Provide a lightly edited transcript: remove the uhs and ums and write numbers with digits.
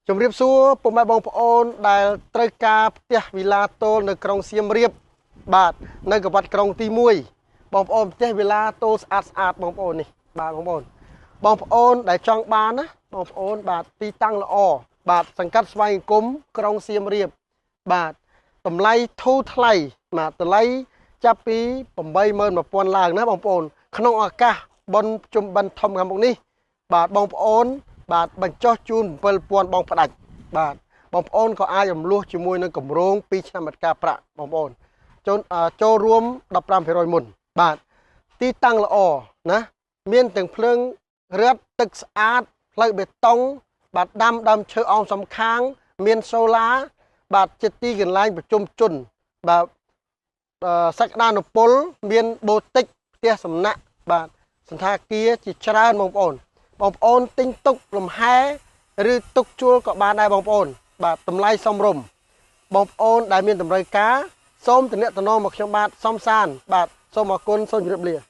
ជំរាបសួរពុកម៉ែបងប្អូនដែលត្រូវការផ្ទះវីឡាទោលនៅក្រុងសៀមរាបបាទនៅកវត្តក្រុងទី1បងប្អូនផ្ទះវីឡាទោលស្អាតស្អាតបងប្អូននេះបាទបងប្អូនបងប្អូនដែលចង់បានណាបងប្អូនបាទទីតាំងល្អបាទសង្កាត់ស្វាយអង្គមក្រុងសៀមរាបបាទតម្លៃធូរថ្លៃបាទតម្លៃចាប់ពី81000ឡើងណាបងប្អូនក្នុងឱកាសបុណ្យជុំបិណ្ឌធំខាងមុខនេះបាទបងប្អូនបាទបញ្ចុះជូន7000បងផ្ដាច់បាទបងប្អូនក៏អាចរំលោះជាមួយនឹងគម្រោង2ឆ្នាំអត្រាប្រាក់បងប្អូនចូលរួម15%មុនបាទទីតាំងល្អណាមានទាំងភ្លើងរឹតទឹកស្អាតផ្លូវបេតុងបាទដាំដើមឈើអោមសំខាងមានសូឡាបាទជាទីកន្លែងប្រជុំជនបាទសក្តានុពលមានបូទិកផ្ទះសំណាក់បាទសន្តាគារជាច្រើនបងប្អូនបងប្អូនទិញទុកលំហែឬទុកជួលក៏បានដែរបងប្អូនបាទតម្លៃសមរម្យបងប្អូនដែលមានតម្រូវការសូមទំនាក់ទំនងមកខ្ញុំបាទសំសានបាទសូមអរគុណសូមជម្រាបលា។